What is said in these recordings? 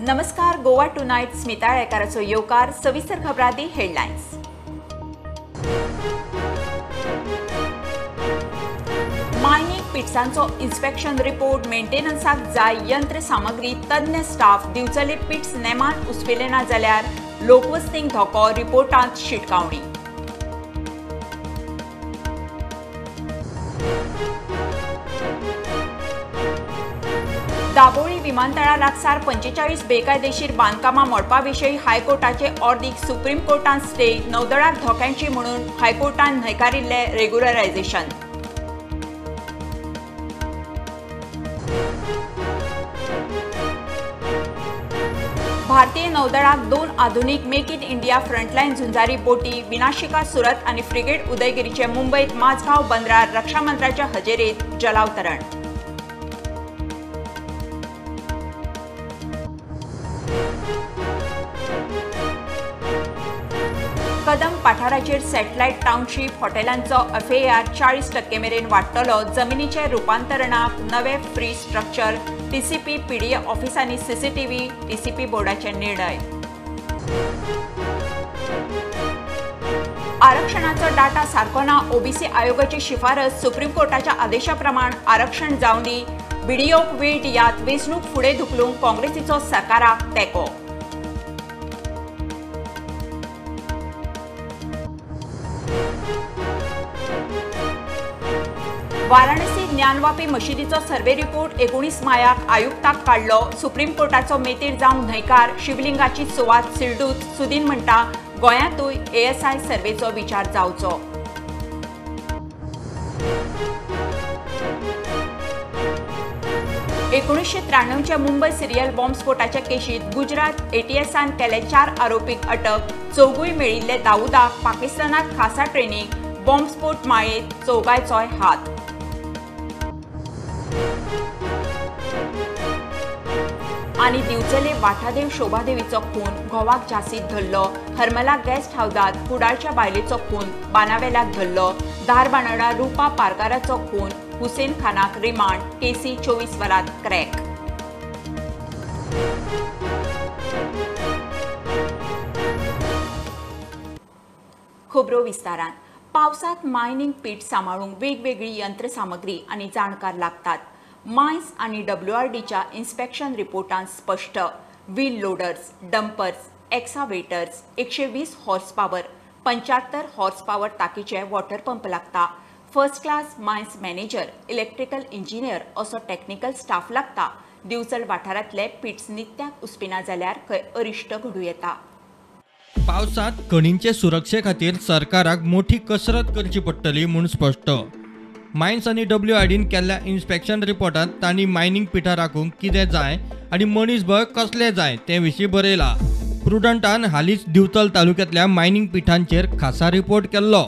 नमस्कार, गोवा टुनायट स्मिता आळेकाराचो येवकार. सविस्तर खबरांनी हेडलायन्स. मायनिंग पिट्सांचो इन्स्पेक्शन रिपोर्ट, मेंटेनन्साक जाय यंत्र सामग्री, तज्ञ स्टाफ. दिवचले पिट्स नेमान उसपिले ना जाल्यार लोकवस्तींक धोको, रिपोर्टांत शिटकावणी. दाबोळी विमानतळा लागसार 45 बेकायदेशीर बांदकामां मोडपा विशीं हायकोर्टाचे ऑर्दीक सुप्रीम कोर्टान स्टे. नौदळाक धोक्यांची म्हणून हायकोर्टान न्हयकारिल्ले रेग्युलरायझेशन. भारतीय नौदळाक 2 आधुनिक मेक इन इंडिया फ्रंटलायन झुंजारी बोटी विनाशिका सुरत आनी फ्रिगेट उदयगिरीचे मुंबयत माझगांव बंदरार रक्षामंत्र्याच्या हजेरेत जलावतरण. कदम पठाराचेर सॅटलायट टावनशीप हॉटेलांचो एफएआर 40% मेरेन वाडटलो. जमिनीचे रुपांतरणाक नवे फ्री स्ट्रक्चर. टीसीपी पीडीए ऑफिसांनी सीसीटीव्ही, टीसीपी बोर्डाचे निर्णय. आरक्षणाचो डाटा सारको ना, ओबीसी आयोगाची शिफारस. सुप्रीम कोर्टाच्या आदेशा प्रमाण आरक्षण जावंदी. बीडीओक वीट यात वेंचणूक फुडें धुकलूंक काँग्रेसीचो सरकाराक तेंको. वाराणसी ज्ञानवापी मशिदीचो सर्वे रिपोर्ट 19 मायाक आयुक्ताक काडलो. सुप्रीम कोर्टाचो मेतेर जावंक न्हयकार. शिवलिंगाची सुवात सिल्डूत. सुदीन म्हणटा गोंयांतूय एएसआय सर्वेचो विचार जावचो. 1993च्या मुंबय सिरियल बॉम्बस्फोटाच्या केशीत गुजरात एटीएसान केले 4 आरोपींक अटक. चौगूय मेळिल्ले दाऊदाक पाकिस्तानात खासा ट्रेनिंग. बॉम्बस्फोट माळेंत चौगांयचोय हात. आनी दिवचले वाठादेव शोभादेवीचो खून, घोवाक झांसीत धरलो. हरमला गेस्ट हावजात कुडाळच्या बायलेचो खून, बानावेल्याक धरलो. धारबांदोडा रुपा पारकाराचो खून, हुसेन खानाक रिमांड. केसी 24 वरांत क्रॅक. खबरो विस्तारान. पावसात मायनिंग पीट सांबाळूंक वेगवेगळी यंत्रसामग्री आनी जाणकार लागतात. मायन्स आनी डब्ल्यूआरडीच्या इन्स्पेक्शन रिपोर्टांत स्पश्ट. Wheel loaders, dumpers, excavators, 120 horse power, 75 horse power ताकीचे water pump लागता. First class mines manager, electrical engineer असो टॅक्निकल स्टाफ लागता. दिवचल वाठारांतले पिट्स नित्याक उसपिना जाल्यार खंय अरिश्ट घडूं येता. पावसांत खणींचे सुरक्षे खातीर सरकाराक मोठी कसरत करची पडटली म्हूण स्पश्ट. मायन्स आनी डब्ल्यूआरडीन केल्ल्या इन्स्पेक्शन रिपोर्टांत तांणी मायनिंग पिठां राखूंक कितें जाय आनी मनीसबळ कसलें जाय ते विशीं बरयलां. प्रुडंटान हालींच दिवचल तालुक्यांतल्या मायनिंग पिठांचेर खासा रिपोर्ट केल्लो.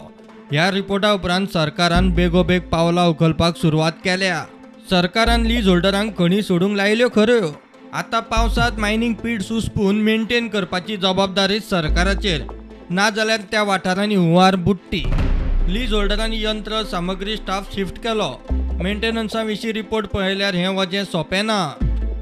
ह्या रिपोर्टा उपरांत सरकारान बेगोबेग पावलां उखलपाक सुरवात केल्या. सरकारान लीज होल्डरांक खणी सोडूंक लायल्यो खऱ्यो, आतां पावसांत मायनिंग पीट उसपून मेंटेन करपाची जबाबदारी सरकाराचेर, नाजाल्यार त्या वाठारांनी हुंवार बुडटी. लीज होल्डरांनी यंत्र सामग्री स्टाफ शिफ्ट केलो. मेंटेनन्सा विशीं रिपोर्ट पळयल्यार हें वजें सोंपें ना.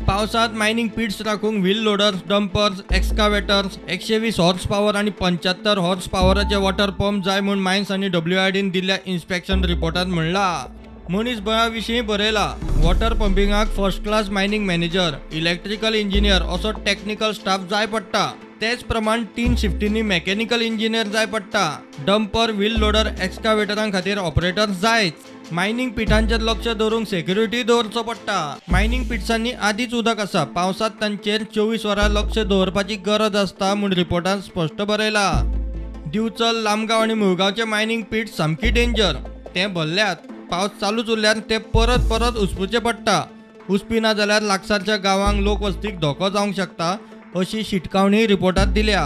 पावसांत mining पिट्स राखूंक wheel loaders, dumpers, excavators, 120 horse power आनी 75 हॉर्स पावराचे वॉटर पंप जाय म्हूण मायन्स आनी डब्ल्यूआरडीन दिल्ल्या इन्स्पेक्शन रिपोर्टांत म्हणलां. मनीसबळा विशीं बरयलां. वॉटर पंपिंगाक first class mining manager, electrical engineer असो टॅक्निकल स्टाफ जाय पडटा. तेच प्रमाण 3 शिफ्टींनी मेकॅनिकल इंजिनियर जाय पडटा. डंपर, व्हील लोडर, एक्सकावेटरां खातीर ऑपरेटर जायच. मायनिंग पिठांचेर लक्ष दवरूंक सेक्युरिटी दवरचो पडटा. मायनिंग पिट्सांनी आदींच उदक आसा, पावसांत तांचेर 24 वरां लक्ष दवरपाची गरज आसता म्हूण रिपोर्टांत स्पश्ट बरयलां. दिवचल, लामगांव आनी मुळगांवचे मायनिंग पीट सामकी डेंजर. ते भरल्यात, पावस चालूच उरल्यार ते परत परत उसपुचे पडटा. उसपी ना जाल्यार लागसारच्या गांवांक लोकवस्तीक धोको जावंक शकता अशी शिटकावणी रिपोर्टांत दिल्या.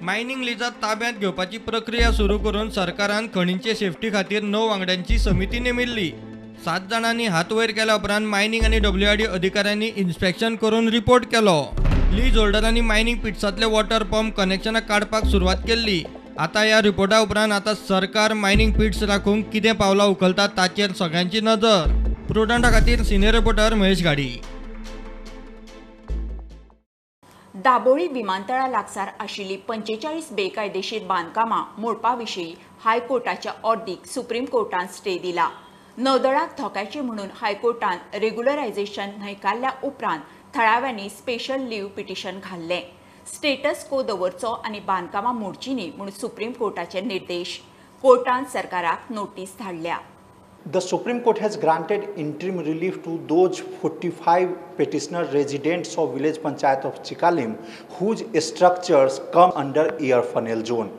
मायनिंग लिजां ताब्यांत घेवपाची प्रक्रिया सुरू करून सरकारान खणींचे सेफ्टी खातीर 9 वांगड्यांची समिती नेमिल्ली. 7 जाणांनी हात वयर केल्या उपरांत मायनिंग आनी डब्ल्यूआरडी अधिकाऱ्यांनी इन्स्पेक्शन करून रिपोर्ट केलो. लीज होल्डरांनी मायनिंग पिट्सांतले वॉटर पंप कनेक्शनां काडपाक सुरवात केल्ली. आतां ह्या रिपोर्टा उपरांत आतां सरकार मायनिंग पिट्स राखूंक कितें पावलां उखलता ताचेर सगळ्यांची नदर. प्रुडंटा खातीर सिनियर रिपोर्टर महेश घाडी. दाबोळी विमानतळा लागसार आशिल्ली 45 बेकायदेशीर बांदकामां मोडपा विशीं हायकोर्टाच्या ऑर्दीक सुप्रीम कोर्टान स्टे दिला. नौदळाक धोक्याचे म्हणून हायकोर्टान रेग्युलरायझेशन न्हयकारल्या उपरांत थळाव्यांनी स्पेशल लीव पिटिशन घाल्लें. स्टेटस को दवरचो आनी बांदकामां मोडची न्ही म्हूण सुप्रीम कोर्टाचे निर्देश. कोर्टान सरकाराक नोटीस धाडल्या. The Supreme Court has granted interim relief to those 45 petitioner residents of village panchayat of Chicalim whose structures come under air funnel zone.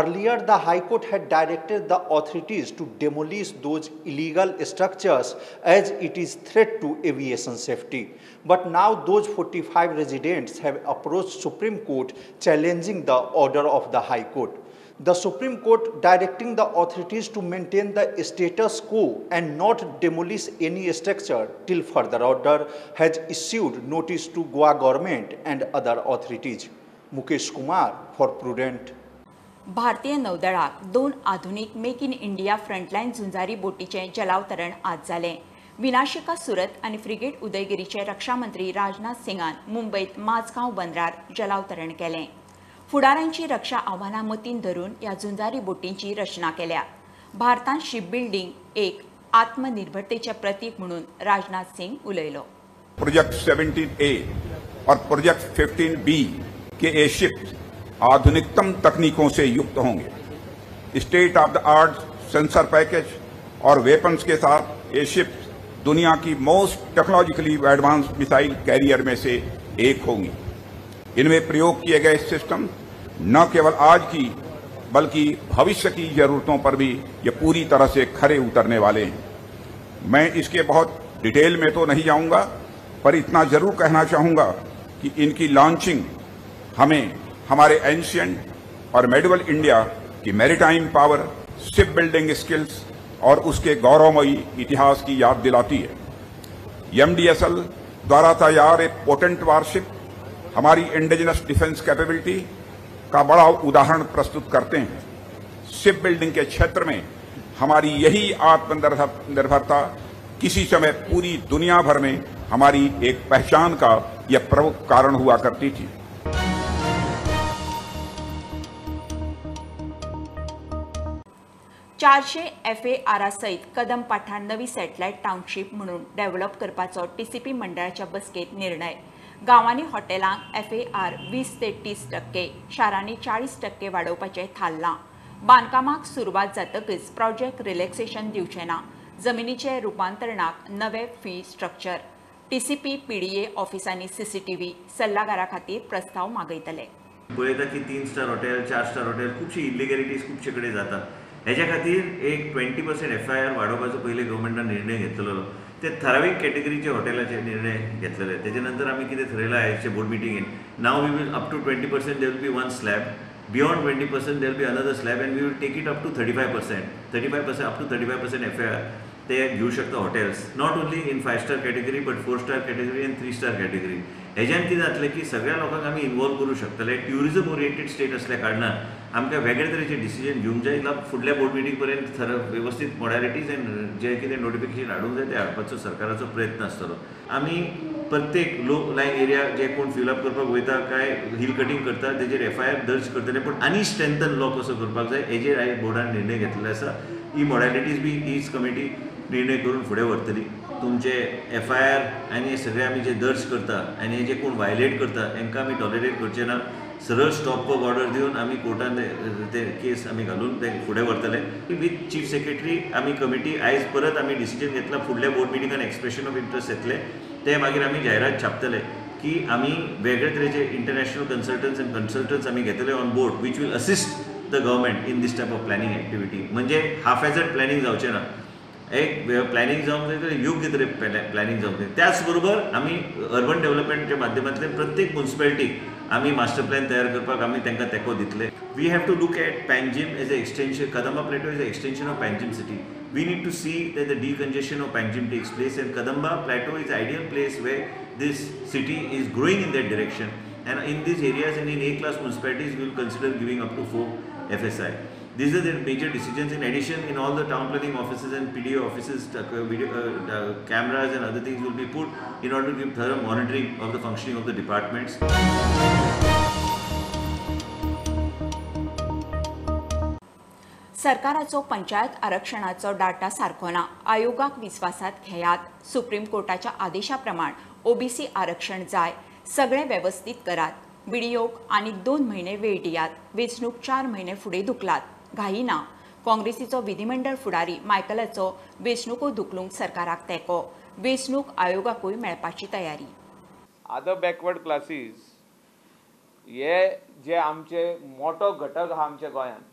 Earlier, the High Court had directed the authorities to demolish those illegal structures as it is threat to aviation safety. But now those 45 residents have approached Supreme Court challenging the order of the High Court. The Supreme Court directing the authorities to maintain the status quo and not demolish any structure till further order has issued notice to Goa government and other authorities. Mukesh Kumar for Prudent. भारतीय नौदळाक 2 आधुनिक make in India frontline झुंजारी बोटीचें जलावतरण आज जालें. विनाशिका सुरत आनी frigate उदयगिरीचे रक्षामंत्री राजनाथ सिंगान मुंबयत माझगांव बंदरार जलावतरण केलें. फुडारांची रक्षा आव्हानां मतीन धरून ह्या झुंजारी बोटींची रचना केल्या. भारतांत शिपबिल्डिंग एक आत्मनिर्भरतेचें प्रतीक म्हणून राजनाथ सिंग उलयलो. प्रोजेक्ट 17A और प्रोजेक्ट 15B के ए शिप्स आधुनिकतम तकनीकों से युक्त होंगे. State of the art sensor package Aur weapons K साथ ये शिप्स दुनिया की most technologically advance missile carrier में से एक होंगी. इनमें प्रयोग किए गए सिस्टम न केवल आज की बल्कि भविष्य की जरूरतों पर भी ये पूरी तरह से खरे उतरने वाले हैं. मैं इसके बहुत डिटेल में तो नहीं जाऊंगा, पर इतना जरूर कहना चाहूंगा कि इनकी लॉन्चिंग हमें हमारे एंशियंट और मेडिवल इंडिया की maritime power, ship building skills और उसके गौरवमयी इतिहास की याद दिलाती है. एमडीएसएल द्वारा तैयार एक पोटेंट वारशिप हमारी इंडिजिनस डिफेंस कैपेबिलिटी का बड़ा उदाहरण प्रस्तुत करते हैं. शिप बिल्डिंग के क्षेत्र में हमारी यही आत्मनिर्भरता किसी समय पूरी दुनिया भर में हमारी एक पहचान का यह प्रमुख कारण हुआ करती थी. चारशे एफएआरा सयत कदम पाठार नवी सॅटलायट टावनशीप म्हणून डेव्हलप करपाचो टीसीपी मंडळाच्या बसकेत निर्णय. गांवांनी हॉटेलांक एफएआर 20 ते 30%, शारांनी 40% वाडोवपाचें थारलां. बांदकामाक सुरवात जातकच प्रोजेक्ट रिलॅक्सेशन दिवचें ना. जमिनीचे रुपांतरणाक नवे फी स्ट्रक्चर. टीसीपी पीडीए ऑफिसांनी सीसीटीव्ही सल्लागारा खातीर प्रस्ताव मागयतले. पळयता की 3 स्टार हॉटेल, 4 स्टार हॉटेल खुबशी इलिगॅलिटीज खुबशे कडेन जातात. हेज्या खातीर एक 20% एफआयआर वाडोवपाचो पयलीं गव्हर्मेंटान निर्णय घेतलेलो. ते ठरावीक कॅटेगरीचे हॉटेलाचे निर्णय घेतलेले. तेजे नंतर आमी कितें थरयलां आयचे board मिटिंगेन, now we will up to 20% there will be one slab, beyond 20% there will be another slab and we will take it up to 35%, 35% up to 35% FIR ते घेऊ शकता hotels, not only in 5 star category but 4 star category and 3 star category. हेज्यान कितें जातलें की सगळ्या लोकांक आमी involve करूं शकतले. ट्युरिजम ओरिएंटेड स्टेट असल्या कारणान आमकां वेगळे तरेचे डिसिजन घेवंक जाय. फुडल्या बोर्ड मिटींग पर्यंत वेवस्थीत मॉडॅलिटीज एंड जे कितें नोटिफिकेशन हाडूंक जाय ते हाडपाचो सरकाराचो प्रयत्न आसतलो. आमी प्रत्येक लो लायन एरिया जे कोण फिलअप करपाक वयता काय हिल कटिंग करता तेजेर एफआयआर दर्ज करतले, पूण आनी स्ट्रेंथन लॉ कसो करपाक जाय हेजेर आयज बोर्डान निर्णय घेतलेलो आसा. ही मॉडॅलिटीज बी हीच कमिटी निर्णय करून फुडें व्हरतली. तुमचे एफआयआर आनी सगळे आमी जे दर्ज करता आनी जे कोण वायलेट करता हेंकां आमी टॉलरेट करचे ना. सरळ स्टॉप वर्क ऑर्डर दिवन आमी कोर्टान ते केस आमी घालून ते फुडें व्हरतले. विथ चीफ सेक्रेटरी आमी कमिटी आयज परत आमी डिसिजन घेतला. फुडल्या बोर्ड मिटिंगान एक्सप्रेशन ऑफ इंट्रस्ट येतले, ते मागीर आमी जायरात छापतले की आमी वेगळे तरेचे इंटरनॅशनल कन्सल्टन्स एंड कन्सल्टन्स आमी घेतले on board which will assist the government in this type of planning activity. म्हणजे हाफ एजर्ड प्लॅनिंग जावचें ना, एक प्लॅनिंग जावंक जाय तर योग्य तरेन प्लॅनिंग जावंक जाय. त्याच बरोबर आमी अर्बन डेव्हलपमेंटच्या माध्यमांतल्यान प्रत्येक मुन्सिपेलिटीक आमी मास्टर प्लॅन तयार करपाक आमी तांकां तेंको दितले. We have to look at Panjim as a extension, Kadamba plateau is a extension of Panjim city. We need to see that the decongestion of Panjim takes place and Kadamba plateau is ideal place where this city is growing in that direction and in these areas and in A class municipalities we will consider giving up to 4 FSI. These are the major decisions. In addition, in all the town planning offices and PDO offices, video cameras and other things will be put in order to give thorough monitoring of the functioning of the departments. सरकाराचो panchayat आरक्षणाचो data सारको ना, आयोगाक विस्वासात घेयात. Supreme कोर्टाच्या आदेशा प्रमाण OBC आरक्षण जाय, सगळे वेवस्थीत करात. बीडीओक आनी 2 म्हयने वेळ दियात, वेंचणूक 4 म्हयने फुडें धुकलात, घाई ना. काँग्रेसीचो विधिमंडळ फुडारी मायकलाचो वेंचणुको धुकलूंक सरकाराक तेंको, वेंचणूक आयोगाकूय मेळपाची तयारी. अदर बॅकवर्ड क्लासीस हे जे आमचे मोठो घटक आहा आमच्या गोंयांत,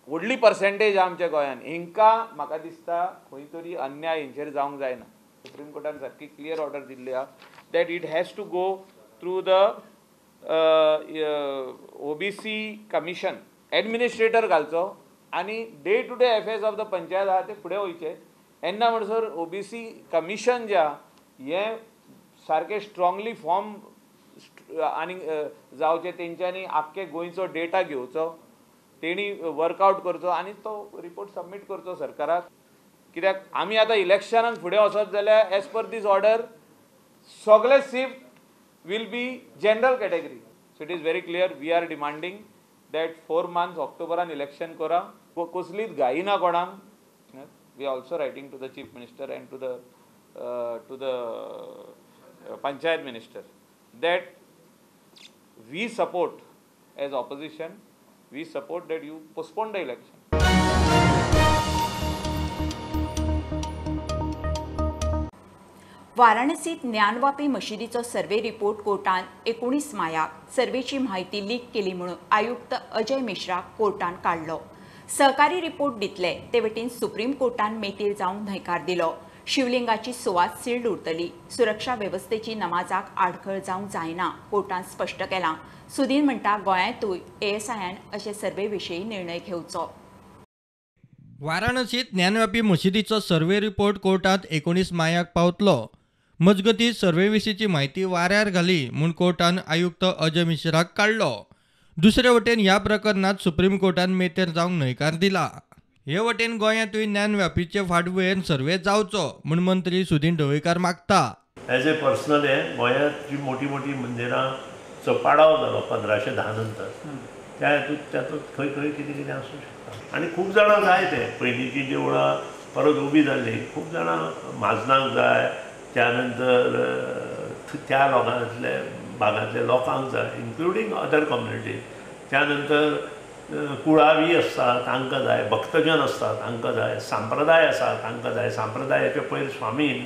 व्हडली पर्सेंटेज आमच्या गोंयांत, हिंकां म्हाका दिसता खंय तरी अन्याय हेंचेर जावंक जायना. सुप्रीम कोर्टान सारकी क्लियर ऑर्डर दिल्ली आहा that it has to go through the OBC commission, administrator घालचो आनी day to day affairs of the panchayat आहा ते फुडें वयचे. येन्ना म्हणसर ओबीसी कमिशन जे आहा हें सारकें स्ट्रांगली फॉर्म आनी जावचें, तेंच्यांनी आख्खे गोंयचो डेटा घेवचो, तेणी वर्कआवट करचो आनी तो रिपोर्ट सबमीट करचो सरकाराक. कित्याक आमी आतां इलेक्शनाक फुडें वचत जाल्यार एज पर these order सगळे shift will be general category. So it is very clear, we are demanding that 4 months ऑक्टोबरान election करा, कसलीच घाई ना कोणाक. We are also writing to the chief minister and to the panchayat minister that we support as opposition, we support that you postpone the election. वाराणसीत ज्ञानवापी मशिदीचो survey report कोर्टान 19 मायाक सर्वेची म्हायती लीक केली म्हणून आयुक्त अजय मिश्राक कोर्टान काडलो. सहकारी रिपोर्ट दितले ते वटेन सुप्रीम कोर्टान मेतेर जावंक न्हयकार दिलो. शिवलिंगाची सुवात सील्ड उरतली, सुरक्षा वेवस्थेची नमाजाक आडखळ जावंक जायना, कोर्टान स्पश्ट केलां. सुदीन म्हणटा गोंयांतूय एएसआयन अशे सर्वे विशीं निर्णय घेवचो. वाराणसीत ज्ञानव्यापी मशिदीचो सर्वे रिपोर्ट कोर्टांत 19 मायाक पावतलो. मजगतीं सर्वे विशींची म्हायती वाऱ्यार घाली म्हूण कोर्टान आयुक्त अजय मिश्राक काडलो. दुसरे वटेन ह्या प्रकरणांत सुप्रीम कोर्टान मेतेर जावंक न्हयकार दिला. हे वटेन गोंयांतूय ज्ञानव्यापीचे फाटभुंयेर सर्वे जावचो म्हूण मंत्री सुदीन ढवळीकार मागता. एज ए पर्सनल हे गोंयांत जी मोठी मोठी मंदिरांचो पाडाव जालो 1510 नंतर, त्या हेतूंत तातूंत खंय खंय कितें कितें आसूं शकता. आनी खूब जाणां जाय ते पयलींची देवळां परत उबी जाल्ली, खूब जाणां म्हाजनांक जाय, त्या नंतर त्या लोकांतले भागांतले लोकांक जाय, इन्क्लुडींग अदर कम्युनिटीज. त्या नंतर कुळावी आसता तांकां जाय, भक्तजन आसता तांकां जाय, संप्रदाय आसा तांकां जाय. संप्रदायाचे पयर स्वामीन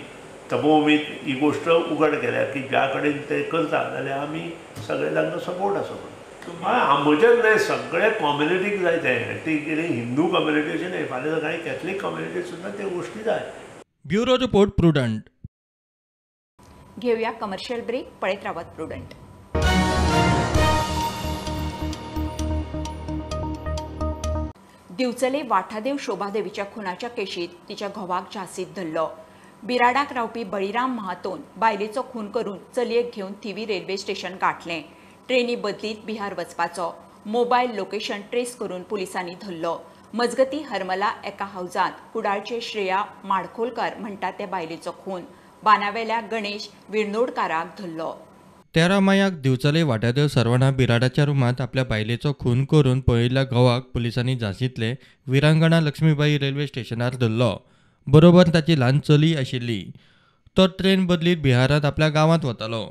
तपोभूमीत ही गोश्ट उगड केल्या की ज्या कडेन ते करता जाल्यार आमी सगळे तांकां सपोर्ट आसा म्हणून. आमचेच न्हय, सगळे कम्युनिटीक जाय तें, ती कितें हिंदू कम्युनिटी अशें न्हय, फाल्यां कांय कॅथलीक कम्युनिटी सुद्दां त्यो गोश्टी जाय. Bureau report, Prudent. घेऊया कमर्शियल ब्रेक, पळयत रावात प्रुडंट. दिवचले वाठादेव शोभादेवीच्या खुनाच्या केशीत तिच्या घोवाक झांसीत धरलो. बिराडाक रावपी बळीराम महातोन बायलेचो खून करून चलयेक घेवन थिवी रेल्वे स्टेशन गाठलें. ट्रेनी बदलीत बिहार वचपाचो मोबायल लोकेशन ट्रेस करून पुलिसांनी धरलो. मजगती हरमला एका हावजांत कुडाळचे श्रेया माडखोलकर म्हणटा त्या बायलेचो खून बानावेल्या गणेश विर्नोडकाराक धरलो. 13 मायाक दिवचले वाठादेव सरवणा बिराडाच्या रुमांत आपल्या बायलेचो खून करून पळयल्ल्या घोवाक पुलिसांनी झांसींतले विरांगणा लक्ष्मीबाई रेल्वे स्टेशनार धरलो. बरोबर ताची ल्हान चली आशिल्ली. तो ट्रेन बदलीत बिहारांत आपल्या गांवांत वतालो.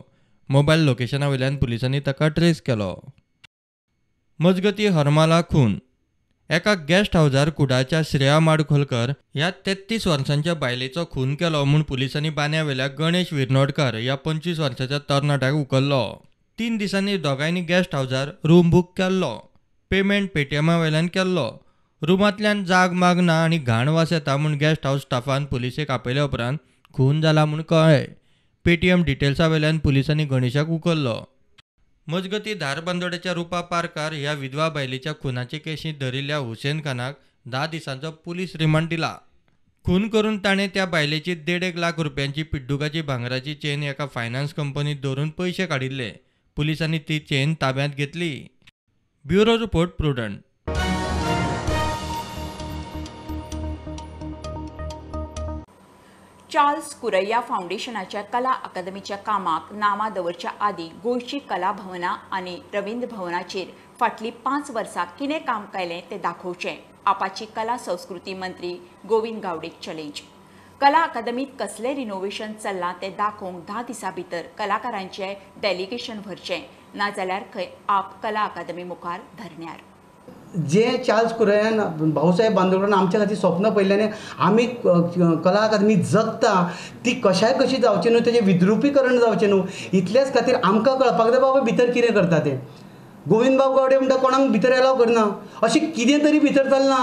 मोबायल लोकेशना वयल्यान पुलिसांनी ताका ट्रेस केलो. मजगती हरमाला खून एका गेस्ट हावजार कुडाच्या श्रेया माडखोलकर ह्या 33 वर्सांच्या बायलेचो खून केलो म्हूण पुलिसांनी बान्यावेल्या गणेश विर्नोडकर ह्या 25 वर्साच्या तरणाट्याक उखल्लो. 3 दिसांनी दोगांयनी गेस्ट हावजार रूम बूक केल्लो. पेमेंट पेटीएमा वयल्यान केल्लो. रुमांतल्यान जाग माग ना आनी घाण वास येता म्हूण गेस्ट हावस स्टाफान पुलिसेक आपयल्या उपरांत खून जाला म्हूण कळ्ळें. पेटीएम डिटेल्सा वयल्यान पुलिसांनी गणेशाक उखल्लो. मजगती धारबांदोड्याच्या रुपा पारकार ह्या विधवा बायलेच्या खुनाचे केशींत धरिल्ल्या हुसेन खानाक 10 दिसांचो पुलीस रिमांड दिला. खून करून ताणें त्या बायलेची 1.5 लाख रुपयांची पिड्डुकाची भांगराची चेन एका फायनान्स कंपनीत दवरून पयशे काडिल्ले. पुलिसांनी ती चेन ताब्यांत घेतली. Bureau report, Prudent. Charles Correia फावंडेशनाच्या कला अकादमीच्या कामाक नामां दवरच्या आदीं गोंयची कला भवनां आनी रवींद्र भवनाचेर फाटलीं 5 वर्सां कितें काम केलें तें दाखोवचें. आपाची कला संस्कृती मंत्री गोविंद गावडेक चॅलेंज. कला अकादमीत कसलें रिनोव्हेशन चल्लां तें दाखोवंक 10 दिसां भितर कलाकारांचें डेलिगेशन व्हरचें, नाजाल्यार खंय आप कला अकादमी मुखार धरण्यार. जे चार्ल्स कुरैयान भाऊसाहेब बांदोडकरान आमच्या खातीर स्वप्न पळयल्लें आमी कला अकादमी जगता ती कशाय कशी जावची न्हू, तेजें विद्रुपीकरण जावचें न्हू, इतल्याच खातीर आमकां कळपाक जाय बाबा भितर कितें करता तें. गोविंद बाब गावडे म्हणटा कोणाक भितर एलाव करना, अशें कितें तरी भितर चल्लां.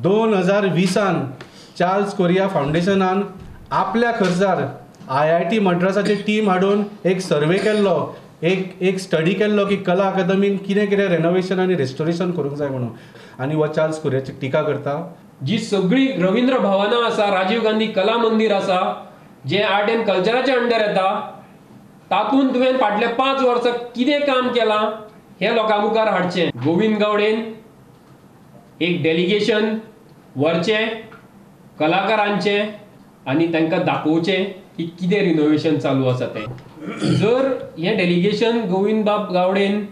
2020 चार्ल्स कोरिया फावंडेशनान आपल्या खर्चार IIT मद्रासाची टीम हाडून एक सर्वे केल्लो, एक स्टडी केल्लो की कला अकादमीन कितें कितें रेनोवेशन आनी रेस्टोरेशन करूंक जाय म्हणून, आनी हो चार्ल्स कोरियाची टिका करता. जी सगळी रवींद्र भवनां आसा, राजीव गांधी कला मंदीर आसा, जे आर्ट एंड कल्चराच्या अंडर येता, तातूंत तुवें फाटल्या 5 वर्सां कितें काम केलां हें लोकां मुखार हाडचें. गोविंद गावडेन एक डेलिगेशन व्हरचें कलाकारांचें आनी तांकां दाखोवचें की कितें रिनोवेशन चालू आसा तें. जर हें डेलिगेशन गोविंद बाब गावडेन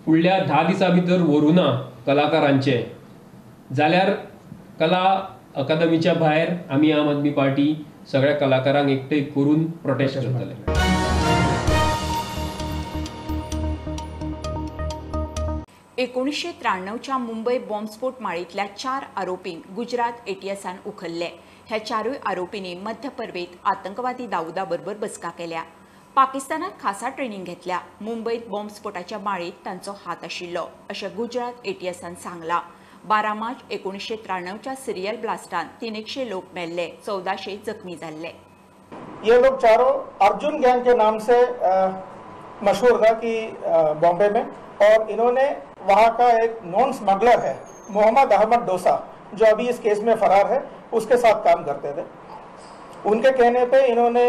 फुडल्या 10 दिसां भितर व्हरूना कलाकारांचें, जाल्यार कला अकादमीच्या भायर आमी आम आदमी पार्टी सगळ्या कलाकारांक एकठांय करून प्रोटेस्ट करतले. एकोणीसशे 93च्या मुंबय बॉम्बस्फोट माळेंतल्या 4 आरोपींक गुजरात एटीएसान उखल्ले. ह्या 4 आरोपींनी मध्य पर्वेत आतंकवादी दाऊदा बरोबर बसका केल्या, पाकिस्तानात खासा ट्रेनिंग घेतल्या. मुंबयत बॉम्बस्फोटाच्या माळेंत तांचो हात आशिल्लो अशें गुजरात एटीएसान सांगलां. 12 मार्च 1993च्या सिरियल ब्लास्टान 300 लोक मेल्ले, 1400 जखमी जाल्ले. ये लोग चारों अर्जुन गैंग के नाम से मशहूर था कि बॉम्बे में, और इन्होंने वहाँ का एक नॉन स्मगलर है मोहम्मद अहमद डोसा, जो अभी इस केस में फरार है, उसके साथ काम करते थे। उनके कहने पे इन्होंने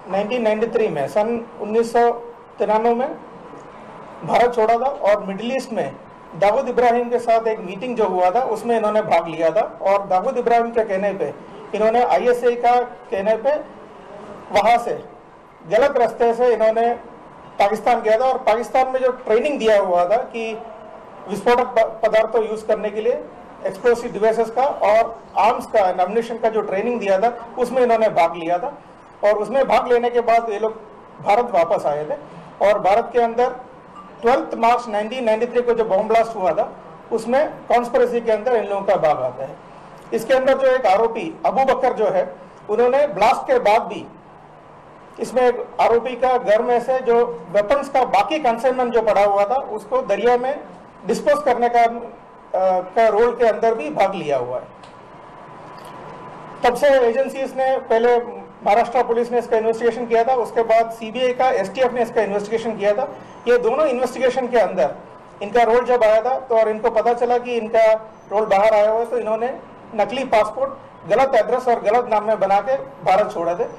1993 में, सन 1993 में भारत छोड़ा था और मिडिल ईस्ट में दाऊद इब्राहिम के साथ एक मीटिंग जो हुआ था उसमें इन्होंने भाग लिया था। और दाऊद इब्राहिम के कहने पे इन्होंने ISI का कहने पे वहाँ से गलत रास्ते से इन्होंने पाकिस्तान गया था और पाकिस्तान में जो ट्रेनिंग दिया हुआ था कि विस्फोटक पदार्थों यूज़ करने के लिए एक्सप्लोसिव डिवाइसेस का और आर्म्स का एम्यूनिशन का जो ट्रेनिंग दिया था उसमें इन्होंने भाग लिया था। और उसमें भाग लेने के बाद ये लोग भारत वापस आए थे और भारत के अंदर 12 मार्च 1993 को जो बॉम्ब ब्लास्ट हुआ था उसमें कॉन्स्पिरेसी के अंदर इन लोगों का भाग आता है। इसके अंदर जो एक आरोपी अबू बकर जो है, उन्होंने ब्लास्ट के बाद भी इसमें एक आरोपी का घर में से जो वेपन्स का बाकी कंसाइनमेंट जो पड़ा हुआ था उसको दरिया में डिस्पोज करने का रोल के अंदर भी भाग लिया हुआ है। तब से एजेंसीज ने, पहले महाराष्ट्र पुलिस ने इसका इन्वेस्टिगेशन किया था, उसके बाद सीबीआई का एसटीएफ ने इसका इन्वेस्टिगेशन किया था। ये दोनों इन्वेस्टिगेशन के अंदर इनका रोल जब आया था तो और इनको पता चला कि इनका रोल बाहर आया हुआ है, तो इन्होंने नकली पासपोर्ट, गलत एड्रेस और गलत नाम में बना के भारत छोड़े थे।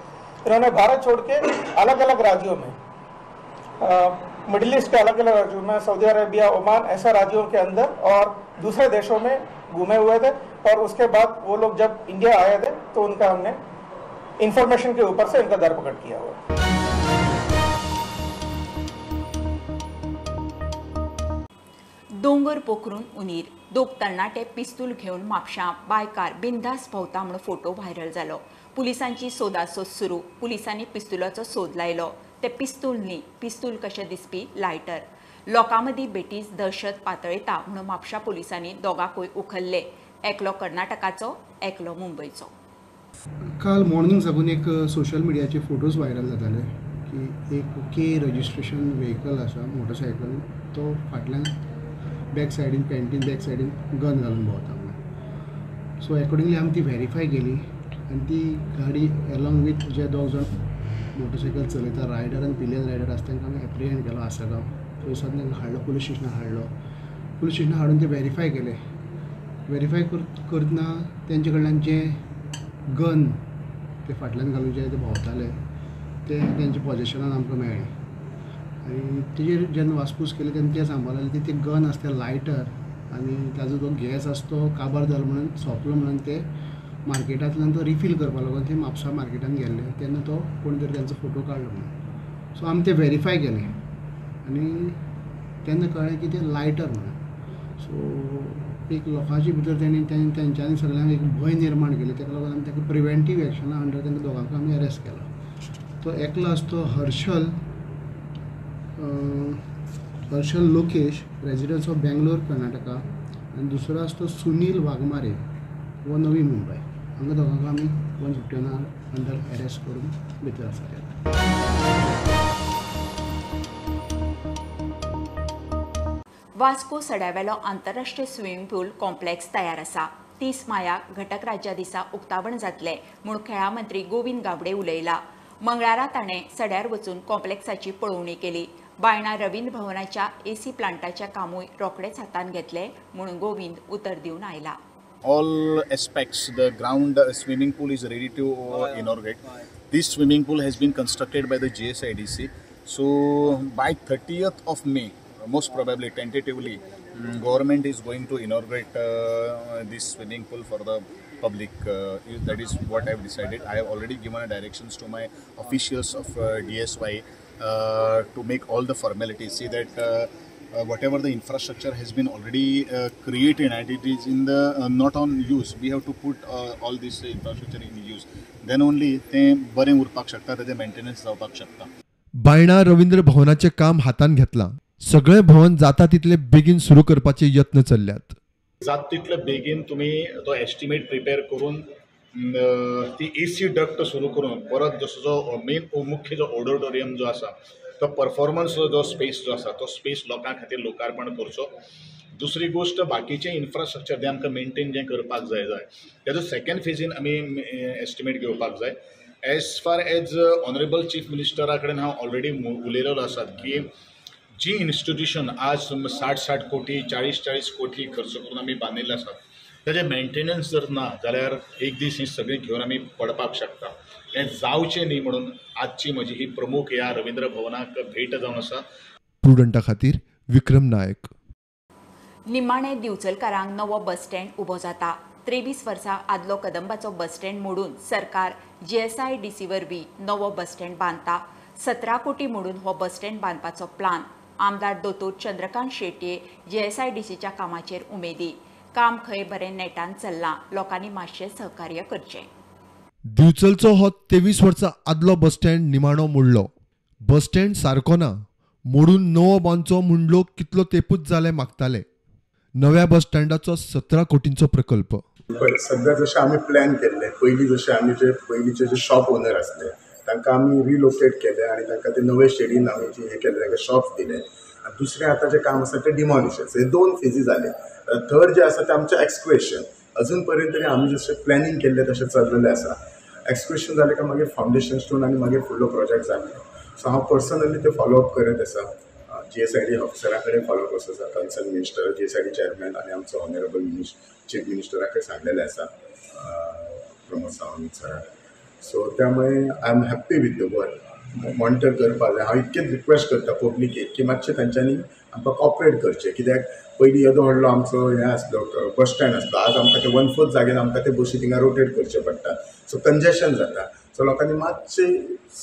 इन्होंने भारत छोड़ के अलग अलग राज्यों में, मिडिल ईस्ट के अलग अलग राज्यों में, सऊदी अरेबिया, ओमान, ऐसा राज्यों के अंदर और दूसरे देशों में घूमे हुए थे। और उसके बाद वो लोग जब इंडिया आए थे तो उनका हमने इंफॉर्मेशन के ऊपर से इनका धरपकड़ किया हुआ। दोंगर पोखरून उनीर दोग तरणाटे पिस्तूल घेवन म्हापशां बायकार बिंदास भोंवता म्हूण फोटो व्हायरल जालो. पुलिसांची सोदासोद सुरू. पुलिसांनी पिस्तुलाचो सोद लायलो. ते पिस्तूल न्ही, पिस्तूल कशें दिसपी लायटर. लोकां मदीं बेटीच दहशत पातळयता म्हणून म्हापशां पुलिसांनी दोगांकूय उखल्ले. एकलो कर्नाटकाचो, एकलो मुंबयचो. काल मॉर्निंग साकून एक सोशल मिडियाचे फोटोज व्हायरल जाताले की एक के रजिस्ट्रेशन व्हेकल आसा, मोटरसायकल, तो फाटल्यान बॅक सायडीन पॅन्टीन बॅक सायडीन गन घालून भोंवता म्हणून. सो एकॉर्डिंगली आमी ती व्हेरीफाय केली आनी ती गाडी एलॉंग वीथ जे दोग जाण मोटरसायकल चलयता, रायडर आनी पिलियन रायडर आसा, तांकां आमी एप्रिहेंड केलो आसगांव. थंयसर तांकां हाडलो, पुलीस स्टेशनार हाडलो. पुलीस स्टेशनार हाडून ते व्हेरीफाय केले. व्हेरीफाय करतना तेंचे कडल्यान जे गन ते फाटल्यान घालून जे ते भोंवताले ते तेंच्या पॉझेशनान आमकां मेळ्ळें. आनी तेजेर जेन्ना वासपूस केली तेन्ना ते सांगपाक लागले की ते गन आसा ते लायटर आनी ताजो जो गॅस आसा तो काबार जालो म्हणून सोंपलो म्हणून ते मार्केटांतल्यान तो रिफील करपाक लागून ते म्हापसा मार्केटान गेल्ले तेन्ना तो कोण तरी तांचो फोटो काडलो म्हणून. सो आमी ते वेरीफाय केले आनी तेन्ना कळ्ळें की ते लायटर म्हणून. सो एक लोकांचे भितर तेणी तेंच्यांनी सगळ्यांक एक भंय निर्माण केले, ताका लागून आमी ताका प्रिवेंटीव एक्शना अंडर तांकां दोगांक आमी अरेस्ट केलो. तो एकलो आसा तो हर्षल लोकेश, रेजिडन्स ऑफ बेंगलोर कर्नाटका, आनी दुसरो आसा तो सुनील वाघमारे वो नवी मुंबय. हांगा दोगांक आमी 151 अंडर अरेस्ट करून भितर आसा. वास्को सड्यावेलो आंतरराष्ट्रीय स्विमिंग पूल कॉम्प्लेक्स तयार आसा. 30 मायाक घटक राज्या दिसा उक्तावण जातलें म्हूण खेळां मंत्री गोविंद गावडे उलयला. मंगळारा ताणें सड्यार वचून कॉम्प्लेक्साची पळोवणी केली. बायणा रवींद्र भवनाच्या एसी प्लांटाच्या कामूय रोखडेच हातान घेतले म्हूण गोविंद उतर दिवन आयला. All aspects, the ground swimming pool is ready to inaugurate. This swimming pool has been constructed by the GSIDC. So by 30th of May, most probably tentatively, government is going to inaugurate this swimming pool for the public. That is what I have decided. I have already given directions to my officials of DSY to make all the formalities. See that whatever the infrastructure has been already created and it is in the not on use, we have to put all this infrastructure in use. Then only ते बरें उरपाक शकता, ताजें maintenance जावपाक शकता. बायणा रवींद्र भवनाचें काम हातान घेतलां. सगळें भवन जाता तितले बेगीन सुरू करपाचे यत्न चल्ल्यात. जाता तितले बेगीन तुमी तो एस्टिमेट प्रिपेर करून ती एसी डक्ट सुरू करून परत जसो जो मेन मुख्य जो ऑडिटोरियम जो आसा तो परफॉर्मन्स जो स्पेस जो आसा तो स्पेस लोकां खातीर लोकार्पण करचो. दुसरी गोश्ट बाकीचें इन्फ्रास्ट्रक्चर जें आमकां मेंटेन जें करपाक जाय जाय तेजो सेकेंड फेजीन आमी एस्टिमेट घेवपाक जाय. As far as honourable chief मिनिस्टरा कडेन हांव ऑलरेडी उलयलेलो आसा की जी इन्स्टिट्यूशन आज 60-60 कोटी 40-40 कोटी खर्च करून आमी बांदिल्ले आसात ताजें मेंटेनन्स जर ना जाल्यार एक दीस ही सगळीं घेवन आमी पडपाक शकता. हें जावचें न्ही म्हणून आजची म्हजी ही प्रमुख ह्या रवींद्र भवनाक भेट जावन आसा. प्रुडंटा खातीर विक्रम नायक. निमाणे दिवचलकारांक नवो बस स्टँड उबो जाता. 23 वर्सां आदलो कदंबाचो बस स्टँड मोडून सरकार GSIDC वरवीं नवो बस स्टँड बांदता. 17 कोटी मोडून हो बस स्टँड बांदपाचो प्लान. आमदार दोतोर चंद्रकांत शेट्ये GSIDCच्या कामाचेर उमेदी. काम खंय बरें नेटान चल्लां, लोकांनी मातशें सहकार्य करचें. दिवचलचो हो 23 वर्सां आदलो बस स्टँड निमाणो मोडलो. बस स्टँड सारको ना, मोडून नवो बांदचो म्हूण लोक कितलो तेपूच जाले मागताले. नव्या बस स्टँडाचो 17 कोटींचो प्रकल्प. सध्या जशें आमी प्लॅन केल्लें पयलीं, जशें आमी जे पयलींचे जे शॉप ओनर आसले तांकां आमी रिलोकेट केले आनी तांकां ते नवे शेडीन आमी जे हें केलें तांकां शॉप्स दिले. आनी दुसरें आतां जें काम आसा तें डिमॉलिशन. हे 2 फेजी जाले. थर्ड जें आसा तें आमचें एक्सक्वेशन. अजून पर्यंत तरी आमी जशें प्लॅनिंग केल्लें तशें चल्लेलें आसा. एक्सक्वेशन जालें काय मागीर फावंडेशन स्टोन आनी मागीर फुडलो प्रोजेक्ट जातलो. सो हांव पर्सनली ते फॉलोअप करत आसा. GSID ऑफिसरा कडेन फॉलोअप आसा, कन्सर्न मिनिस्टर, GSID chairman आनी आमचो ऑनरेबल चीफ मिनिस्टरा कडेन सांगलेलें आसा, प्रमोद सावंत सराक. सो त्यामुळे I am happy with the work. Monitor करपाक जाय. हांव इतकेंच रिक्वेस्ट करता पब्लिकेक की मातशें तांच्यांनी आमकां कॉपरेट करचें. कित्याक पयलीं येदो व्हडलो आमचो हें आसलो बस स्टँड आसलो, आज आमकां ते 1/4 जाग्यान आमकां ते बशी थिंगा रोटेट करचे पडटा. सो कंजेशन जाता. सो लोकांनी मातशें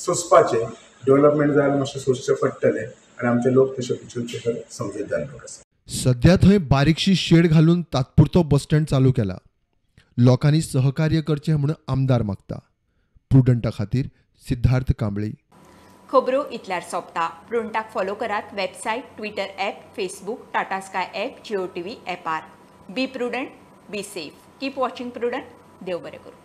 सोंसपाचें, डेवलपमेंट जाय जाल्यार मातशें सोंसचें पडटलें आनी आमचे लोक तशे भितर समजूतदार लोक आसा. सध्या थंय बारीकशी शेड घालून तात्पुरतो बस स्टँड चालू केला. लोकांनी सहकार्य करचें म्हूण आमदार मागता. प्रुडंटा खातीर सिद्धार्थ कांबळी. खबरो इतल्यार सोंपता. प्रुडंटाक फॉलो करात website, Twitter app, Facebook, Tata Sky app, Jio TV ऍपार. Be prudent, be safe, keep watching Prudent. देव बरें करूं.